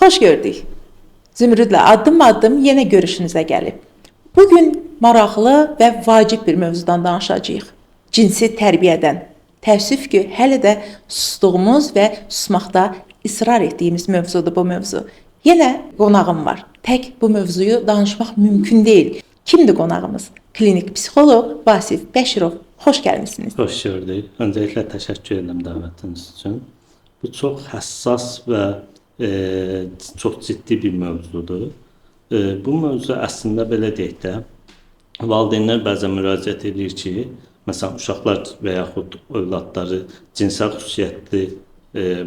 Xoş gördük. Zümrüdlə addım-addım yenə görüşünüzə gəlib. Bu gün maraqlı və vacib bir mövzudan danışacağıq. Cinsi tərbiyədən. Təəssüf ki, hələ də susduğumuz və susmaqda israr etdiyimiz mövzudur bu mövzu. Yenə qonağım var. Tək bu mövzuyu danışmaq mümkün deyil. Kimdir qonağımız? Klinik psixoloq Vasif Bəşirov. Xoş gəlmisiniz. Xoş gördük. Öncəliklə təşəkkür edirəm dəvətiniz üçün. Bu çox həssas və çox ciddi bir mövzudur. Bu mövzu əslində belə deyək də, valideynlər bəzən müraciət edir ki, məsələn, uşaqlar və yaxud övladları cinsel xüsusiyyətli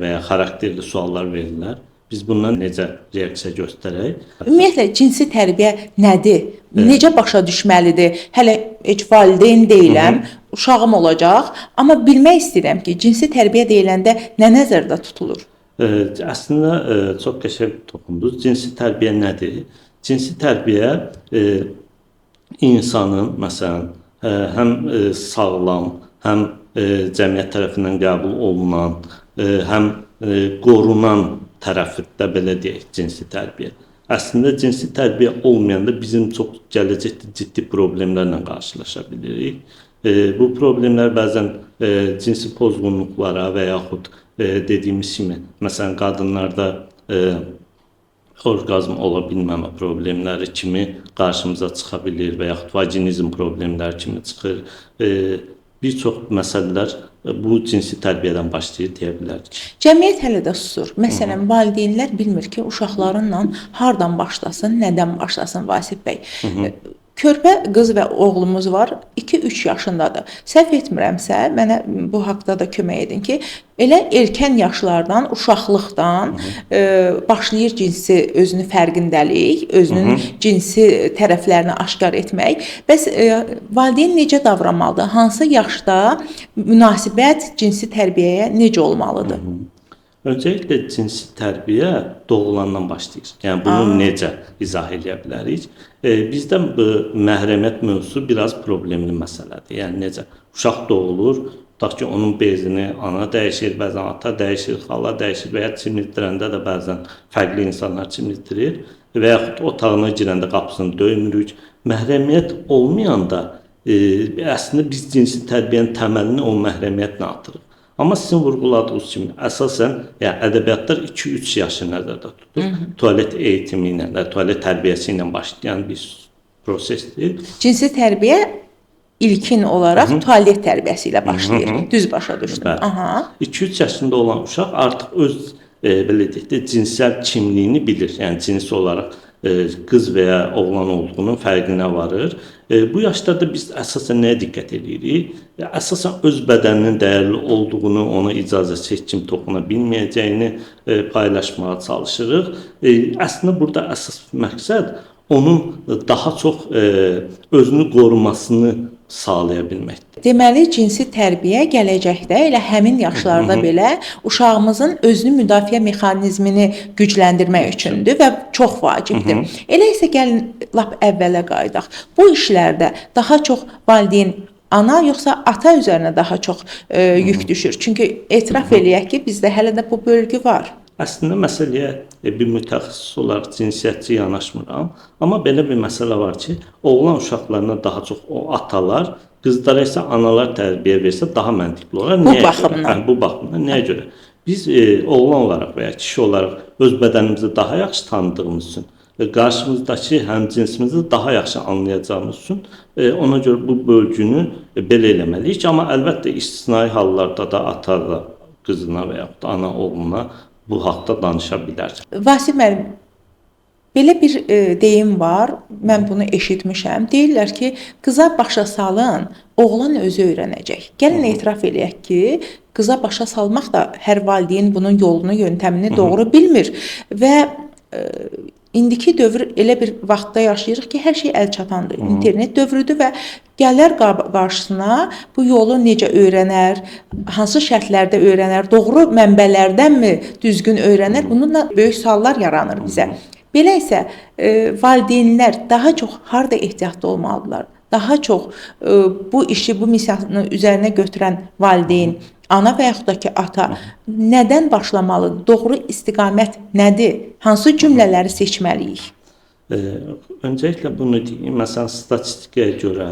və ya xarakterli suallar verirlər. Biz bundan necə reaksiya göstərək? Ümumiyyətlə cinsi tərbiyə nədir? Necə başa düşməlidir? Hələ heç valideyn deyiləm, uşağım olacaq, amma bilmək istəyirəm ki, cinsi tərbiyə deyiləndə nə nəzərdə tutulur? Əslində çox qəşəng toxundunuz. Cinsi tərbiyə nədir? Cinsi tərbiyə insanın məsələn həm sağlam, həm cəmiyyət tərəfindən qəbul olunan, həm qorunan tərəfdə belə deyək, cinsi tərbiyə. Əslində cinsi tərbiyə olmayanda bizim çox gələcəkdə ciddi problemlərlə qarşılaşa bilirik. Bu problemlər bəzən cinsi pozğunluqlara və yaxud dediyimiz kimi, məsələn, qadınlarda orqazm ola bilməmə problemləri kimi qarşımıza çıxa bilir və yaxud vaginizm problemləri kimi çıxır. Bir çox məsələlər bu cinsi tərbiyədən başlayır deyə bilərik. Cəmiyyət hələ də susur. Məsələn, valideynlər bilmir ki, uşaqlarınla hardan başlasın, nədən başlasın Vasif bəy. Körpə qız və oğlumuz var, 2-3 yaşındadır. Səhv etmirəmsə, mənə bu haqda da kömək edin ki, elə erkən yaşlardan, uşaqlıqdan başlayır cinsi özünü fərqindəlik, özünün cinsi tərəflərini aşkar etmək. Bəs valideyn necə davranmalıdır? Hansı yaşda münasibət cinsi tərbiyəyə necə olmalıdır? Öncəliklə cinsi tərbiyə doğulandan başlayır. Yəni bunu necə izah eləyə bilərik? Bizdə bu məhrəmiyyət mövzusu biraz problemli məsələdir. Yəni necə? Uşaq doğulur, tutaq ki, onun bezini ana dəyişir, bəzən ata dəyişir, xala dəyişir və ya çimizdirəndə də bəzən fərqli insanlar çimizdirir və yaxud otağına girəndə qapısını döymürük. Məhrəmiyyət olmayanda əslində biz cinsi tərbiyənin təməlini o məhrəmiyyətlə atırıq. Amma sizin vurğuladığınız kimi, əsasən, yəni ədəbiyyatlar 2-3 yaşı nəzərdə tutur. Tualet eğitimi ilə, tualet tərbiyəsi ilə başlayan bir prosesdir. Cinsi tərbiyə ilkin olaraq tualet tərbiyəsi ilə başlayır. Düz başa düşdüm. 2-3 yaşında olan uşaq artıq öz belə deyək də, cinsel kimliyini bilir. Yəni cinsi olaraq qız və ya oğlan olduğunun fərqinə varır. Bu yaşlarda biz əsasən nəyə diqqət edirik? Əsasən öz bədəninin dəyərli olduğunu, ona icazəsiz heç kim toxuna bilməyəcəyini paylaşmağa çalışırıq. Əslində burada əsas məqsəd onun daha çox özünü qorumasını sağlaya bilməkdir. Deməli, cinsi tərbiyə gələcəkdə elə həmin yaşlarda belə uşağımızın özünü müdafiə mexanizmini gücləndirmək üçündür və çox vacibdir. Elə isə gəlin lap əvvələ qayıdaq. Bu işlərdə daha çox valideyn ana yoxsa ata üzərinə daha çox yük düşür? Çünki etiraf eləyək ki, bizdə hələ də bu bölgü var. Əslində məsələyə bir mütəxəssis olaraq cinsiyyətçi yanaşmıram, amma belə bir məsələ var ki, oğlan uşaqlarına daha çox o atalar, qızlara isə analar tərbiyə versə daha məntiqli olar. Bu baxımdan. Yəni, bu baxımdan nəyə görə? Biz oğlan olaraq və ya kişi olaraq öz bədənimizi daha yaxşı tanıdığımız üçün və qarşımızdakı həmcinsimizi daha yaxşı anlayacağımız üçün ona görə bu bölgünü belə eləməliyik. Amma əlbəttə istisnai hallarda da ata da qızına və yaxud da ana oğluna bu haqda danışa bilər. Vasif müəllim, belə bir deyim var, mən bunu eşitmişəm. Deyirlər ki, qıza başa salın, oğlan özü öyrənəcək. Gəlin etiraf eləyək ki, qıza başa salmaq da hər valideyn bunun yolunu, yöntəmini doğru bilmir. Və indiki dövr elə bir vaxtda yaşayırıq ki, hər şey əl çatandır. İnternet dövrüdür və gələr qarşısına bu yolu necə öyrənər, hansı şərtlərdə öyrənər, doğru mənbələrdənmi düzgün öyrənər, bununla böyük suallar yaranır bizə. Belə isə valideynlər daha çox harda ehtiyatlı olmalıdırlar? Daha çox bu işi, bu missiyanı üzərinə götürən valideyn Ana və yaxud da ki, ata nədən başlamalıdır? Doğru istiqamət nədir? Hansı cümlələri seçməliyik? Öncəliklə bunu deyim. Məsələn, statistikaya görə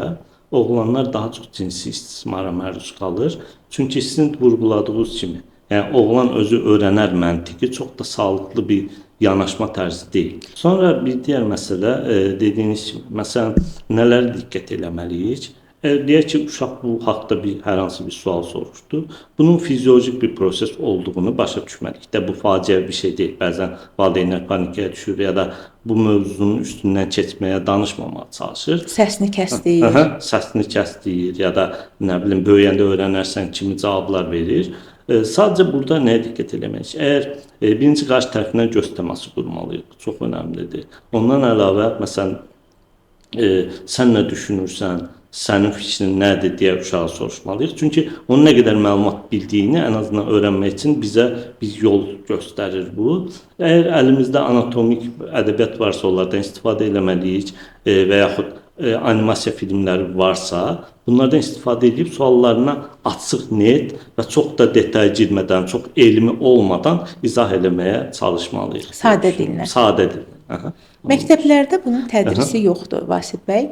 oğlanlar daha çox cinsi istismara məruz qalır. Çünki sizin vurğuladığınız kimi, yəni oğlan özü öyrənər məntiqi çox da sağlıqlı bir yanaşma tərzi deyil. Sonra bir digər məsələ, dediyiniz kimi, məsələn, nələrə diqqət eləməliyik? Deyək ki, uşaq bu haqda hər hansı bir sual soruşdu. Bunun fiziolojik bir proses olduğunu başa düşməliyik də. Bu faciəvi bir şey deyil. Bəzən valideynlər panikaya düşür ya da bu mövzunun üstündən keçməyə, danışmamağa çalışır. Səsini kəs deyir. Səsini kəs deyir ya da nə bilim böyüyəndə öyrənərsən kimi cavablar verir. Sadəcə burada nəyə diqqət eləməliyik? Əgər birinci qarşı tərəfindən göz təması qurmalıyıq. Bu çox önəmlidir. Ondan əlavə, məsələn, sən nə düşünürsən, sənin fikrin nədir deyə uşağa soruşmalıyıq. Çünki onun nə qədər məlumat bildiyini ən azından öyrənmək üçün bizə bir yol göstərir bu. Əgər əlimizdə anatomik ədəbiyyat varsa, onlardan istifadə eləməliyik və yaxud animasiya filmləri varsa, bunlardan istifadə edib suallarına açıq, net və çox da detaya girmədən, çox elmi olmadan izah eləməyə çalışmalıyıq. Sadə dillə. Sadə dillə. Aha. Məktəblərdə bunun tədrisi yoxdur, Vasif bəy.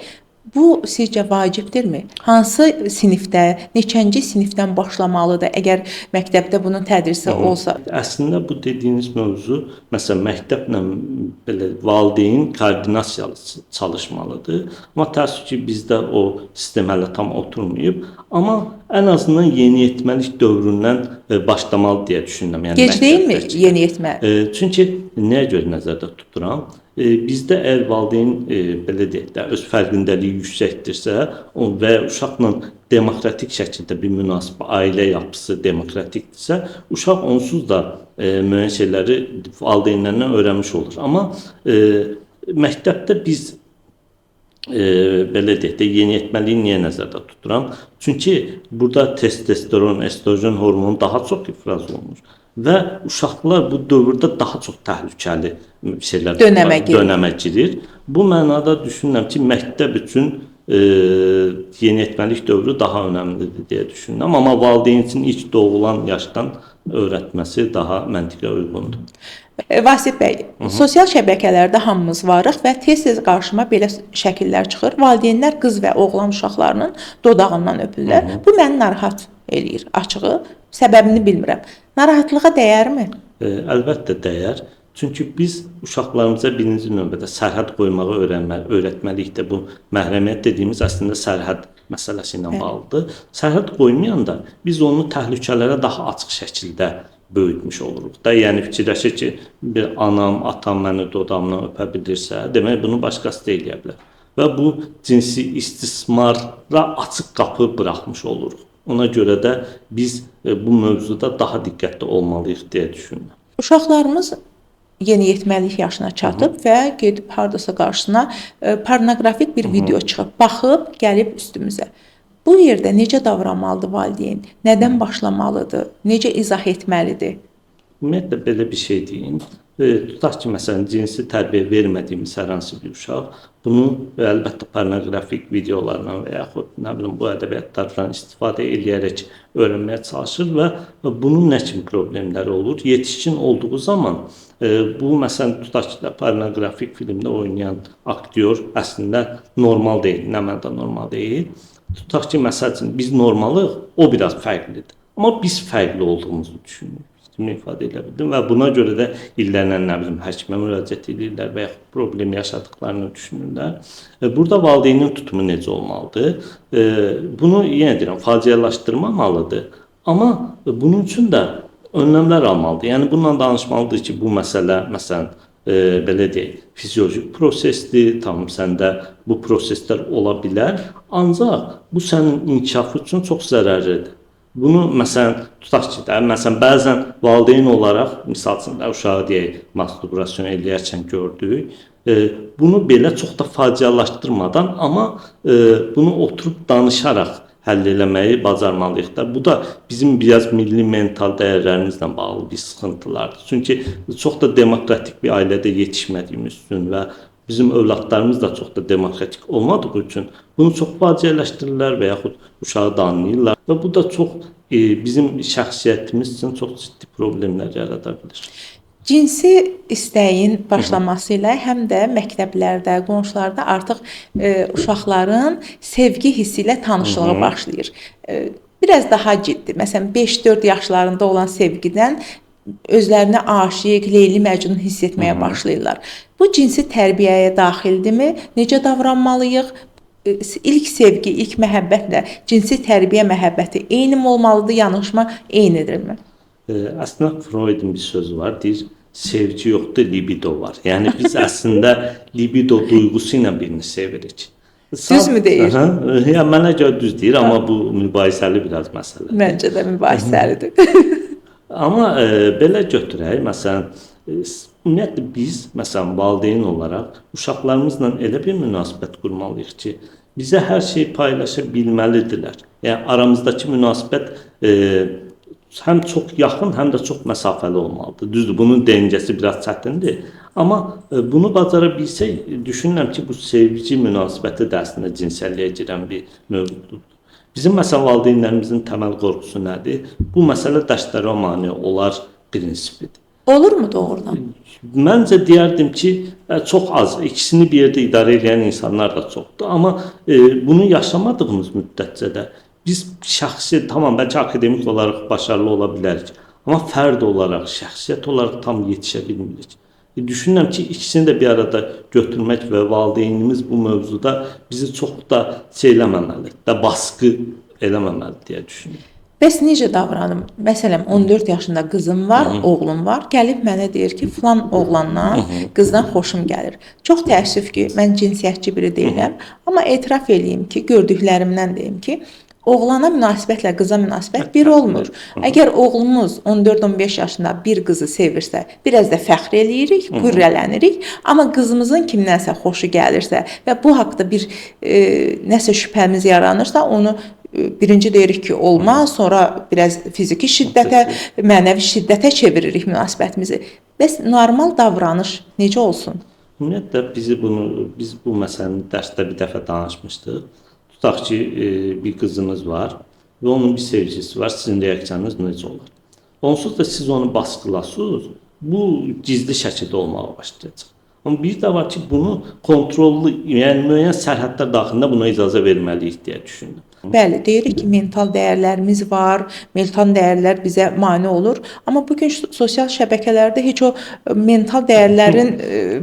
Bu sizcə vacibdirmi? Hansı sinifdə, neçənci sinifdən başlamalıdır, əgər məktəbdə bunun tədrisi olsa? Əslində bu dediyiniz mövzu, məsələn, məktəblə belə valideyn koordinasiyalı çalışmalıdır. Amma təəssüf ki, bizdə o sistem hələ tam oturmayıb. Amma ən azından yeniyetməlik dövründən başlamalı deyə düşünürəm. Yəni, gec deyilmi yeniyetmə? Çünki nəyə görə nəzərdə tuturam? Bizdə əgər valideyn belə deyək də, öz fərqindəliyi yüksəkdirsə və uşaqla demokratik şəkildə bir münasibə, ailə yapısı demokratikdirsə, uşaq onsuz da müəyyən şeyləri valideynlərindən öyrənmiş olur. Amma məktəbdə biz belə deyək də, yeniyetməliyi niyə nəzərdə tuturam? Çünki burada testosteron, estrogen hormonu daha çox ifraz olunur. Və uşaqlar bu dövrdə daha çox təhlükəli şeylər dönəmə girir. Bu mənada düşünürəm ki, məktəb üçün yeniyetməlik dövrü daha önəmlidir deyə düşünürəm. Amma valideyn üçün ilk doğulan yaşdan öyrətməsi daha məntiqə uyğundur. Vasif bəy, sosial şəbəkələrdə hamımız varıq və tez-tez qarşıma belə şəkillər çıxır. Valideynlər qız və oğlan uşaqlarının dodağından öpürlər. Bu məni narahat eləyir, açığı. Səbəbini bilmirəm. Narahatlığa dəyərmi? Əlbəttə dəyər. Çünki biz uşaqlarımıza birinci növbədə sərhəd qoymağı öyrətməliyik də. Bu məhrəmiyyət dediyimiz əslində sərhəd məsələsi ilə bağlıdır. Sərhəd qoymayanda biz onu təhlükələrə daha açıq şəkildə böyütmüş oluruq da. Yəni fikirləşir ki, bir anam, atam məni dodağımdan öpə bilirsə, demək bunu başqası da eləyə bilər. Və bu cinsi istismara açıq qapı buraxmış oluruq. Ona görə də biz bu mövzuda daha diqqətli olmalıyıq deyə düşünürəm. Uşaqlarımız yeniyetməlik yaşına çatıb və gedib hardasa qarşısına pornoqrafik bir video çıxıb, baxıb, gəlib üstümüzə. Bu yerdə necə davranmalıdır valideyn? Nədən başlamalıdır? Necə izah etməlidir? Ümumiyyətlə belə bir şey deyim. Tutaq ki, məsələn, cinsi tərbiyə vermədiyimiz hər hansı bir uşaq bunu əlbəttə pornoqrafik videolarla və yaxud nə bilim bu ədəbiyyatlardan istifadə eləyərək öyrənməyə çalışır və bunun nə kimi problemləri olur? Yetişkin olduğu zaman bu, məsələn, tutaq ki, pornoqrafik filmdə oynayan aktyor əslində normal deyil, nə mənada normal deyil. Tutaq ki, məsəl üçün, biz normalıq, o biraz fərqlidir. Amma biz fərqli olduğumuzu düşünürük. Fikrimi ifadə edə bildim və buna görə də illərlə nə bilim həkimə müraciət edirlər və yaxud problem yaşadıklarını düşünürlər. Burada valideynin tutumu necə olmalıdır? Bunu yenə deyirəm, faciəlaşdırmamalıdır. Amma bunun üçün də önləmlər almalıdır. Yəni bununla danışmalıdır ki, bu məsələ, məsələn, belə deyək, fiziolojik prosesdir, tam səndə bu proseslər ola bilər, ancaq bu sənin inkişafı üçün çox zərərlidir. Bunu məsələn, tutaq ki, də, məsələn, bəzən valideyn olaraq, misal üçün, də, uşağı deyək, masturbasiyon eləyərkən gördük, bunu belə çox da faciəlaşdırmadan, amma bunu oturub danışaraq həll eləməyi bacarmalıyıq da. Bu da bizim biraz milli mental dəyərlərimizlə bağlı bir sıxıntılardır. Çünki çox da demokratik bir ailədə yetişmədiyimiz üçün və Bizim övladlarımız da çox da demokratik olmadığı üçün bunu çox faciələşdirirlər və yaxud uşağı danlayırlar və bu da çox bizim şəxsiyyətimiz üçün çox ciddi problemlər yarada bilir. Cinsi istəyin başlaması ilə həm də məktəblərdə, qonşularda artıq uşaqların sevgi hissi ilə tanışlığı başlayır. Biraz daha ciddi, məsələn 5-4 yaşlarında olan sevgidən özlərinə aşiq, Leyli Məcnun hiss etməyə başlayırlar. Bu cinsi tərbiyəyə daxildirmi? Necə davranmalıyıq? İlk sevgi, ilk məhəbbətlə cinsi tərbiyə məhəbbəti eyni mi olmalıdır, yanaşma eynidirmi? Əslində Freudun bir sözü var, deyir, sevgi yoxdur, libido var. Yəni biz əslində libido duyğusu ilə birini sevirik. Düzmü deyir? Ya mənə görə düz deyir, amma bu mübahisəli biraz məsələdir. Məncə də mübahisəlidir. Amma belə götürək, məsələn, ümumiyyətlə biz, məsələn, valideyn olaraq uşaqlarımızla elə bir münasibət qurmalıyıq ki, bizə hər şeyi paylaşa bilməlidirlər. Yəni aramızdakı münasibət həm çox yaxın, həm də çox məsafəli olmalıdır. Düzdür, bunun deyincəsi biraz çətindir. Amma bunu bacara bilsək, düşünürəm ki, bu sevgi münasibəti də əslində cinsəlliyə girən bir mövzudur. Bizim məsələn valideynlərimizin təməl qorxusu nədir? Bu məsələ dərslərə mane olar prinsipidir. Olurmu doğrudan? Məncə deyərdim ki, çox az. İkisini bir yerdə idarə edən insanlar da çoxdur. Amma bunu yaşamadığımız müddətcə də biz şəxsi, tamam bəlkə akademik olaraq başarılı ola bilərik, amma fərd olaraq, şəxsiyyət olaraq tam yetişə bilmirik. Düşünürəm ki, ikisini də bir arada götürmək və valideynimiz bu mövzuda bizi çox da şey eləməməli, da baskı eləməməli deyə düşünürəm. Bəs necə davranım? Məsələn, 14 yaşında qızım var, oğlum var. Gəlib mənə deyir ki, filan oğlandan, qızdan xoşum gəlir. Çox təəssüf ki, mən cinsiyyətçi biri deyiləm, amma etiraf eləyim ki, gördüklərimdən deyim ki, oğlana münasibətlə qıza münasibət bir olmur. Əgər oğlumuz 14-15 yaşında bir qızı sevirsə, biraz da fəxr eləyirik, qürrələnirik. Amma qızımızın kimdənsə xoşu gəlirsə və bu haqda bir nəsə şübhəmiz yaranırsa, onu birinci deyirik ki, olmaz, sonra biraz fiziki şiddətə, mənəvi şiddətə çeviririk münasibətimizi. Bəs normal davranış necə olsun? Ümumiyyətlə biz bu məsələni dərsdə bir dəfə danışmışdıq. Tutaq ki, bir qızınız var və onun bir sevgisi var, sizin reaksiyanız necə olar? Onsuz da siz onu baskılasınız, bu gizli şəkildə olmağa başlayacaq. Amma bir də var ki, bunu kontrollü, yəni müəyyən sərhədlər daxilində buna icazə verməliyik deyə düşündüm. Bəli, deyirik ki, mental dəyərlərimiz var, mental dəyərlər bizə mane olur. Amma bugün sosial şəbəkələrdə heç o mental dəyərlərin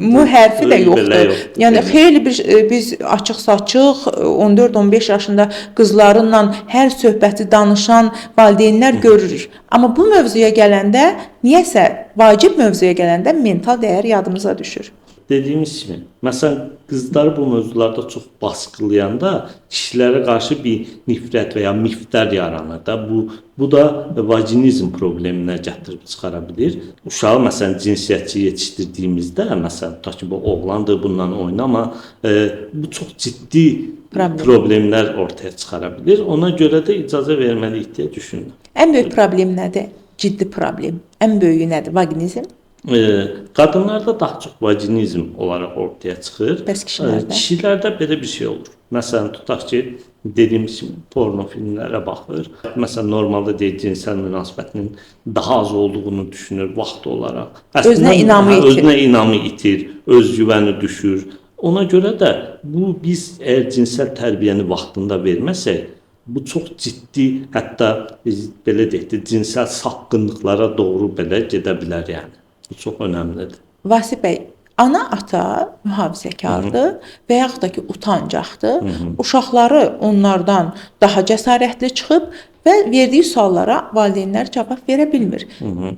M hərfi də yoxdur. Yəni xeyli bir biz açıq-saçıq 14-15 yaşında qızlarınla hər söhbəti danışan valideynlər görürük. Amma bu mövzuya gələndə, niyəsə vacib mövzuya gələndə mental dəyər yadımıza düşür. Dediyimiz kimi, məsələn, qızları bu mövzularda çox baskılayanda kişilərə qarşı bir nifrət və ya miflər yaranır da. Bu da vaginizm probleminə gətirib çıxara bilir. Uşağı, məsələn, cinsiyyətçi yetişdirdiyimizdə, məsələn, tutaq ki, bu oğlandır, bununla oynama, bu çox ciddi problemlər ortaya çıxara bilir. Ona görə də icazə verməliyik deyə düşünürəm. Ən böyük problem nədir? Ciddi problem. Ən böyüyü nədir? Vaginizm? Qadınlarda daha çox vaginizm olaraq ortaya çıxır. Bəs kişilərdə? Kişilərdə belə bir şey olur. Məsələn, tutaq ki, dediyimiz kimi porno filmlərə baxır. Məsələn, normalda deyil, cinsəl münasibətinin daha az olduğunu düşünür vaxt olaraq. Əslində, özünə inamı itir. Özünə inamı itir, özgüvəni düşür. Ona görə də bu biz əgər cinsəl tərbiyəni vaxtında verməsək, bu çox ciddi, hətta biz belə deyək də, cinsəl sapqınlıqlara doğru belə gedə bilər yəni. Bu çox önəmlidir. Vasif bəy, ana-ata mühafizəkardır və yaxud da ki, utancaqdır. Uşaqları onlardan daha cəsarətli çıxıb və verdiyi suallara valideynlər cavab verə bilmir.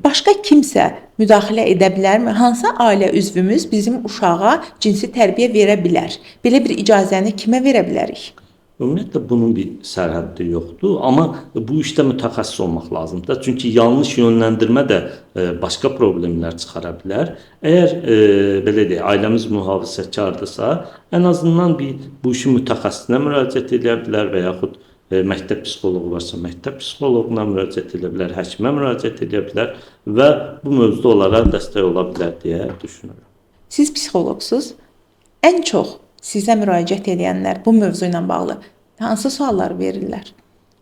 Başqa kimsə müdaxilə edə bilərmi? Hansı ailə üzvümüz bizim uşağa cinsi tərbiyə verə bilər? Belə bir icazəni kimə verə bilərik? Ümumiyyətlə, bunun bir sərhəddi yoxdur, amma bu işdə mütəxəssis olmaq lazımdır. Çünki yanlış yönləndirmə də başqa problemlər çıxara bilər. Əgər belə deyək, ailəmiz mühafizəkardırsa, ən azından bir bu işin mütəxəssisinə müraciət edə bilər və yaxud məktəb psixoloqu varsa, məktəb psixoloquna müraciət edə bilər, həkimə müraciət edə bilər və bu mövzuda onlara dəstək ola bilər deyə düşünürəm. Siz psixoloqsuz. Ən çox sizə müraciət edənlər bu mövzu ilə bağlı hansı suallar verirlər?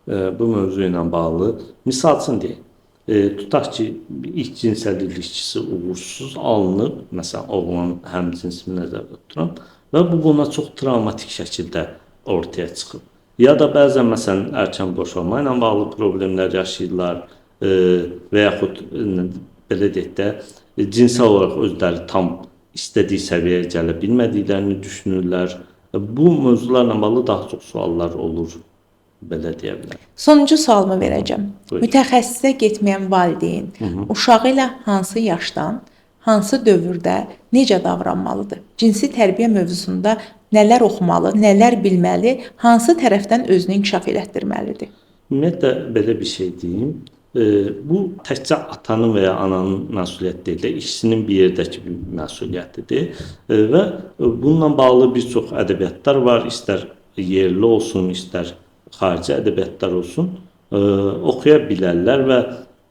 Bu mövzu ilə bağlı misal üçün deyim. Tutaq ki, ilk cinsel ilişkisi uğursuz alınıb, məsələn, oğlan həmcinsini nəzərdə tuturam və bu buna çox travmatik şəkildə ortaya çıxıb. Ya da bəzən məsələn erkən boşalma ilə bağlı problemlər yaşayırlar və yaxud belə deyək də cinsel olaraq özləri tam istədiyi səviyyəyə gələ bilmədiklərini düşünürlər. Bu mövzularla bağlı daha çox suallar olur, belə deyə bilərəm. Sonuncu sualımı verəcəm. Buyurun. Mütəxəssisə getməyən valideyn uşağı ilə hansı yaşdan, hansı dövrdə necə davranmalıdır? Cinsi tərbiyə mövzusunda nələr oxumalı, nələr bilməli, hansı tərəfdən özünü inkişaf elətdirməlidir? Ümumiyyətlə belə bir şey deyim. Bu təkcə atanın və ya ananın məsuliyyəti deyil də, ikisinin bir yerdəki bir məsuliyyətidir. Və bununla bağlı bir çox ədəbiyyatlar var, istər yerli olsun, istər xarici ədəbiyyatlar olsun, oxuya bilərlər və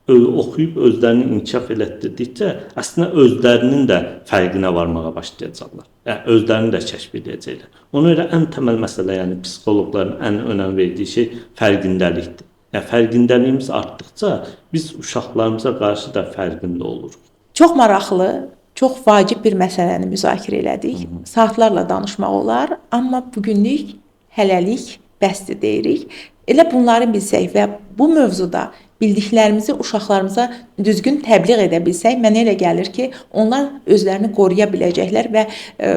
oxuyub özlərini inkişaf elətdirdikcə əslində özlərinin də fərqinə varmağa başlayacaqlar. Yəni özlərini də kəşf edəcəklər. Ona görə ən təməl məsələ, yəni psixoloqların ən önəm verdiyi şey fərqindəlikdir. Yəni fərqindəliyimiz artdıqca biz uşaqlarımıza qarşı da fərqində oluruq. Çox maraqlı, çox vacib bir məsələni müzakirə elədik. Saatlarla danışmaq olar, amma bugünlük hələlik bəsdir deyirik. Elə bunları bilsək və bu mövzuda bildiklərimizi uşaqlarımıza düzgün təbliğ edə bilsək, mənə elə gəlir ki, onlar özlərini qoruya biləcəklər və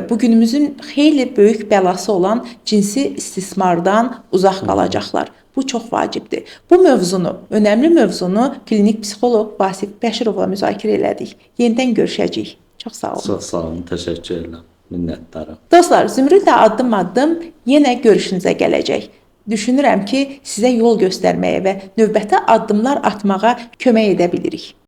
bugünümüzün xeyli böyük bəlası olan cinsi istismardan uzaq qalacaqlar. Bu çox vacibdir. Bu mövzunu, önəmli mövzunu klinik psixoloq Vasif Bəşirovla müzakirə elədik. Yenidən görüşəcəyik. Çox sağ olun. Çox sağ olun, təşəkkür edirəm. Minnətdaram. Dostlar, Zümrüdlə addım-addım yenə görüşünüzə gələcək. Düşünürəm ki, sizə yol göstərməyə və növbəti addımlar atmağa kömək edə bilirik.